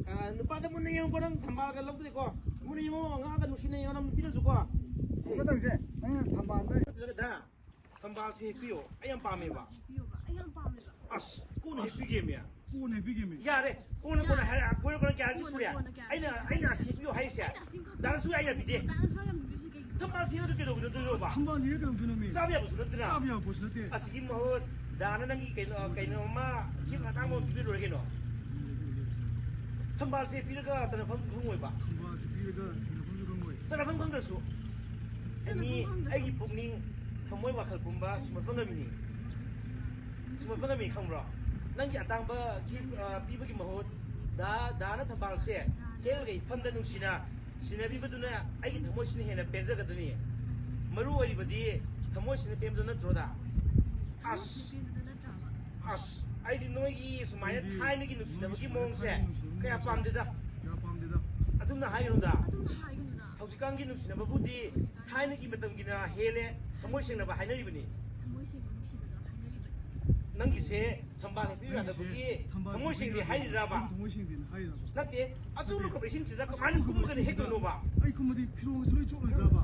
ꯑ, ꯅꯨꯄꯥꯗ ꯃꯨꯟꯅ ꯌꯦꯡꯉꯨꯀꯣ, ꯅꯪ ꯊꯝꯕꯥꯜꯒ ꯂꯧꯗ꯭ꯔꯦꯀꯣ꯫ ꯃꯨꯟꯅ ꯌꯦꯡꯉꯣ, ꯉꯥꯒ ꯅꯨꯡꯁꯤꯅ ꯌꯦꯡꯉꯣ, ꯅꯪ ꯅꯨꯄꯤꯗꯁꯨꯀꯣ꯫ ꯁꯦ꯫ ꯃꯇꯝꯁꯦ, ꯅꯪꯅ ꯊꯝꯕꯥꯜꯗ ꯅꯠꯇ꯭ꯔꯒ ꯗꯥ, ꯊꯝꯕꯥꯜꯁꯦ ꯍꯦꯛꯄꯤꯌꯣ, ꯑꯩ ꯌꯥꯝ ꯄꯥꯝꯃꯦꯕ꯫ ꯍꯦꯛꯄꯤꯌꯣꯕ, ꯑꯩ ꯌꯥꯝ ꯄꯥꯝꯃꯦꯕ꯫ ꯑꯁ, ꯀꯣꯟꯅ ꯍꯦꯛꯄꯤꯒꯦꯃꯤ꯫ ꯀꯣꯟꯅ ꯍꯦꯛꯄꯤꯒꯦꯃꯤ꯫ ꯌꯥꯔꯦ, ꯀꯣꯟꯅ, ꯀꯣꯟꯅ ꯌꯥꯔꯦ꯫ ꯍꯥꯏꯔꯛꯑ-, ꯀꯣꯟꯅ, ꯀꯣꯟꯅ ꯀꯌꯥꯔꯛꯇꯤ ꯀꯣꯟꯅ, ꯁꯨꯔꯦ? ꯀꯣꯟꯅ ꯀꯌꯥꯔꯛ ꯑꯩꯅ, ꯁꯨꯔꯦ? ꯑꯩꯅ ꯑꯁꯤ ꯍꯦꯛꯄꯤꯌꯣ ꯍꯥꯏꯔꯤꯁꯦ꯫ ꯑꯩꯅ ꯑꯁꯤ ꯍꯦꯛꯄꯤꯌꯣ꯫ ꯗꯥꯅꯁꯨ ꯑꯩ ꯌꯥꯕꯤꯗꯦ꯫ ꯗꯥꯅꯁꯨ ꯑꯩ ꯌꯥꯕꯤꯗꯦ, ꯁꯤ ꯀꯩꯒꯤꯅꯣ? ꯊꯝꯕꯥꯜꯁꯤ ꯍꯦꯛꯑꯒ ꯀꯩꯗꯧꯗꯣꯏꯅꯣ? ꯊꯝꯕꯥꯜꯁꯤ ꯍꯦꯛꯑꯒ ꯀꯩꯗꯧꯗꯣꯏꯅꯣꯃꯤ? ꯆꯥꯕ ꯌꯥꯕꯁꯨ ꯅꯠꯇꯅ꯫ ꯆꯥꯕ ꯌꯥꯕ ꯄꯣꯠꯁꯨ ꯅꯠꯇꯦ꯫ ꯑꯁꯤꯒꯤ ꯃꯍꯨꯠ ꯗꯥꯅ ꯅꯪꯒꯤ ꯀꯩꯅꯣ, ꯀꯩꯅꯣ ꯑꯃ ꯈꯤꯠ ꯑꯇꯥꯡꯕ ꯑꯃ ꯄꯤꯕꯤꯔ ꯂꯣꯏꯔꯦ ꯀꯩꯅꯣ꯫ ꯊꯝꯕꯥꯜꯁꯦ ꯄꯤꯔꯒ ꯆꯠꯅꯐꯝꯁꯨ ꯈꯪꯉꯣꯏꯕ꯫ ꯊꯝꯕꯥꯜꯁꯦ ꯄꯤꯔꯒ ꯆꯠꯅꯐꯝꯁꯨ ꯈꯪꯉꯣꯏ꯫ ꯆꯠꯅꯐꯝ ꯈꯪꯗ꯭ꯔꯁꯨ꯫ ꯑꯦ, ꯃꯤ ꯆꯠꯅꯐꯝ ꯈꯪꯗ꯭ꯔꯁꯨ꯫ ꯑꯩꯒꯤ ꯄꯨꯛꯅꯤꯡ, ꯊꯃꯣꯏ, ꯋꯥꯈꯜ ꯄꯨꯝꯕ ꯁꯨꯝꯍꯠꯄ ꯉꯝꯃꯤꯅꯤ꯫ ꯁꯨꯝꯍꯠꯄ ꯉꯝꯃꯤ ꯈꯪꯕ꯭ꯔꯣ? ꯅꯪꯒꯤ ꯑꯇꯥꯡꯕ ꯒꯤꯐ, ꯑ, ꯄꯤꯕꯒꯤ ꯃꯍꯨꯠ ꯗꯥ, ꯗꯥꯅ ꯊꯝꯕꯥꯜꯁꯦ ꯍꯦꯛꯂꯒ ꯏꯐꯝꯗ ꯅꯨꯡꯁꯤꯅ ꯁꯤꯟꯅꯕꯤꯕꯗꯨꯅ ꯑꯩꯒꯤ ꯊꯃꯣꯏꯁꯤꯅ ꯍꯦꯟꯅ ꯄꯦꯟꯖꯒꯗꯅꯤ꯫ ꯃꯔꯨ ꯑꯣꯏꯔꯤꯕꯗꯤ ꯊꯃꯣꯏꯁꯤꯅ ꯄꯦꯟꯕꯗꯨ ꯅꯠꯇ꯭ꯔꯣ, ꯗꯥ? ꯑꯁ! ꯑꯁ! ꯑꯩꯗꯤ ꯅꯣꯏꯒꯤ ꯁꯨꯃꯥꯏꯅ ꯑꯩꯗꯤ ꯊꯥꯏꯅꯒꯤ ꯅꯨꯡꯁꯤꯅꯕꯒꯤ ꯅꯣꯏꯒꯤ ꯃꯑꯣꯡꯁꯦ ꯁꯨꯃꯥꯏꯅ ꯊꯥꯏꯅꯒꯤ ꯀꯌꯥ ꯅꯨꯡꯁꯤꯅꯕꯒꯤ ꯄꯥꯝꯗꯦꯗ꯫ ꯀꯌꯥ ꯄꯥꯝꯗꯦꯗ꯫ ꯑꯗꯨꯝꯅ ꯍꯥꯏꯒꯅꯨꯗ꯫ ꯑꯗꯨꯝꯅ ꯍꯥꯏꯒꯅꯨꯗ꯫ ꯍꯧꯖꯤꯛꯀꯥꯟꯒꯤ ꯅꯨꯡꯁꯤꯅꯕꯕꯨꯗꯤ ꯊꯥꯏꯅꯒꯤ ꯃꯇꯝꯒꯤꯅ ꯍꯦꯜꯂꯦ, ꯊꯃꯣꯏ ꯁꯦꯡꯅꯕ ꯍꯥꯏꯅꯔꯤꯕꯅꯤ꯫ ꯊꯃꯣꯏ ꯁꯦꯡꯕ ꯅꯨꯡꯁꯤꯕꯗꯣ ꯍꯥꯏꯅꯔꯤꯕꯅꯤ꯫ ꯅꯪꯒꯤꯁꯦ ꯊꯝꯕꯥꯜ ꯍꯦꯛꯄꯤꯌꯨ ꯌꯥꯗꯕꯒꯤ ꯅꯪꯒꯤꯁꯦ ꯊꯝꯕꯥꯜ ꯊꯃꯣꯏ ꯁꯦꯡꯗꯦ ꯍꯦꯛꯄꯤꯌꯨ ꯍꯥꯏꯔꯤꯔꯕ? ꯌꯥꯗꯕꯒꯤ ꯊꯃꯣꯏ ꯁꯦꯡꯗꯦꯅ ꯍꯥꯏꯔꯤꯔꯕ? ꯅꯠꯇꯦ, ꯑꯆꯨꯝꯕ ꯅꯠꯇꯦ꯫ ꯀꯨꯝꯍꯩꯁꯤꯡꯁꯤꯗ ꯀꯃꯥꯏꯅ ꯀꯨꯝꯃꯒꯅ ꯍꯦꯛꯇꯣꯏꯅꯣꯕ? ꯑꯩ ꯀꯨꯝꯃꯗꯤ ꯐꯤꯔꯣꯜꯁꯤ ꯂꯣꯏ ꯆꯣꯠꯂꯣꯏꯗ꯭ꯔꯕ?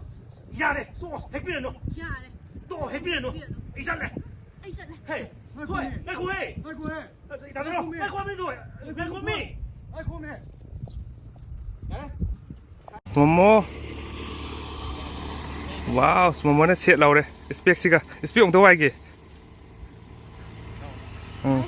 ꯌꯥꯔꯦ, ꯇꯣꯛꯑꯣ, ꯍꯦꯛꯄꯤꯔꯅꯨ꯫ ꯌꯥꯔꯦ꯫ ꯇꯣꯛꯑꯣ, ꯍꯦꯛꯄꯤꯔꯅꯨ꯫ ꯍꯦꯛꯄꯤꯔꯅꯨ꯫ ꯑꯩ ꯆꯠꯂꯦ꯫ ꯑꯩ ꯆꯠꯂꯦ꯫ ꯍꯦ, ꯉꯥꯏꯈꯣꯅꯦ꯫ ꯍꯣꯏ, ꯉꯥꯏꯈꯣꯍꯦ꯫ ꯉꯥꯏꯈꯣꯍꯦ꯫ ꯑꯁ, ꯏꯇꯥꯗꯣ, ꯉꯥꯏꯈꯣꯃꯤ꯫ ꯉꯥꯏꯈꯣ, ꯉꯥꯏꯈꯣ, ꯉꯥꯏꯈꯣꯃꯤ꯫ ꯉꯥꯏꯈꯣꯃꯤ꯫ ꯌꯥꯔꯦ? ꯃꯣꯃꯣ꯫ ꯋꯥꯎ, ꯃꯣꯃꯣꯅ ꯁꯦꯠ ꯂꯧꯔꯦ꯫ ꯏꯁꯄꯦꯛꯁꯤꯒ꯫ ꯏꯁꯄꯦꯛ ꯑꯃꯨꯛꯇ ꯋꯥꯏꯒꯦ꯫ ꯎꯝ꯫